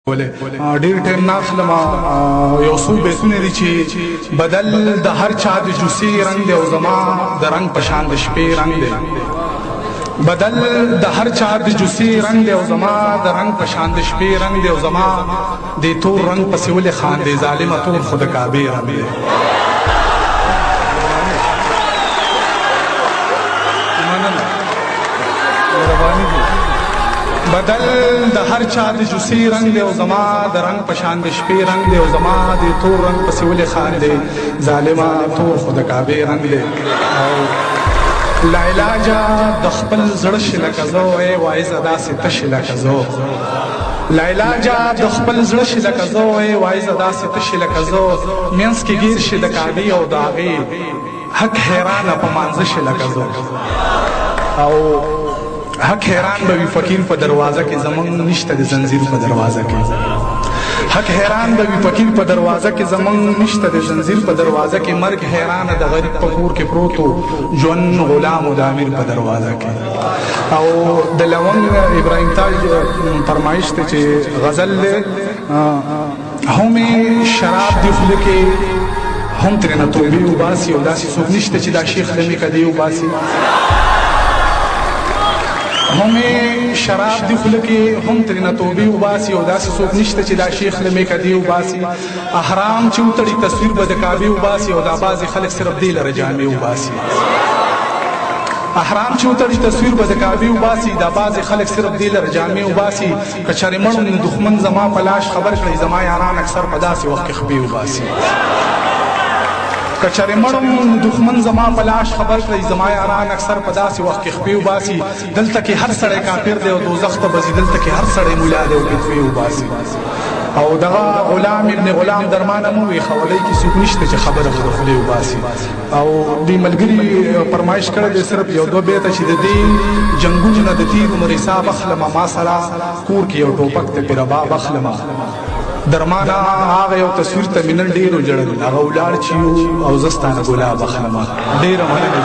ولې ډیر ټایم نه اخلم. یو څو بیتونه دي چې بدل د هر چا د جوسي رنگ دی او زما د رنگ په شان د شپې رنگ دی. بدل د هر چا د جوسي رنگ دی او زما د رنگ په شان د شپې رنگ دی، او زما د تور رنگ پسې ولې خاندې ظالمه، تور خو د کعبې رنگ دی. مننه، مهرباني دي. بدل د هر چا د جوسي رنگ دی او زما د رنگ په شان د شپې رنگ دی، او زما د تور رنگ پسې ولې خاندې ظالمه، تور خو د کعبې رنگ دی. او لا علاجه د خپل زړه شي لکه زه، ای وایزه داسې تشې لکه زه. لا علاجه د خپل زړه شي لکه زه، ای وایزه داسې تشې لکه زه. مینځ کې ګیر شي د کعبې او د هغې حق حیرانه په مانځه شي لکه زه. او حق حیران به وي فقیر په دروازه کې، زمونږ نشته د زنځیر په دروازه کې. حق حیران به وي فقیر په دروازه کې، زمونږ نشته د زنځیر په دروازه کې. مرګ حیرانه د غریب په کور کې پروتو، ژوند غلام او د امیر په دروازه کې. او د لونګ ابراهیم تاج فرمایش ته چې غزل دی، هم شراب دی خوله کې هم ترېنه توبې وباسي، او داسې څوک نشته چې دا شیخ له میکدې وباسي. هم شراب دی خوله کې هم ترېنه توبې وباسي، او داسې څوک نشته چې دا شیخ له میکدې وباسي. احرام چې وتړي تصویر به د کعبې وباسي، او دا بعضې خلک صرف دې لره جامې وباسي. احرام چې وتړي تصویر به د کعبې وباسي، دا بعضې خلک صرف دې لره جامې وباسي. که چېرې مړ نو دښمن زما په لاش خبر کړئ، زما یاران اکثر په داسې وخت کې خپې وباسي. که چېرې مړ نو دښمن زما په لاش خبر کړئ، زما یاران اکثر په داسې وخت کې خپې وباسي. دلته کې هر سړی کافر دی او دوزخ ته به ځي، دلته کې هر سړی ملا دی او فتوې وباسي. او دغه غلام ابن غلام درمانه مو وي خولۍ کې څوک نشته چې خبره به د خولې وباسي. او دې ملګري فرمایش کړی دی صرف یو دوه بیته چې د دې جنګونو نه د تیر عمر حساب اخلمه، ما سره کور کې یو ټوپک دی پرې رباب اخلمه. درمانه هغه یو تصویر ته مې نن ډېر وژړل، هغه ولاړ چې او زه ستا نه ګلاب اخلمه. ډېره مننه.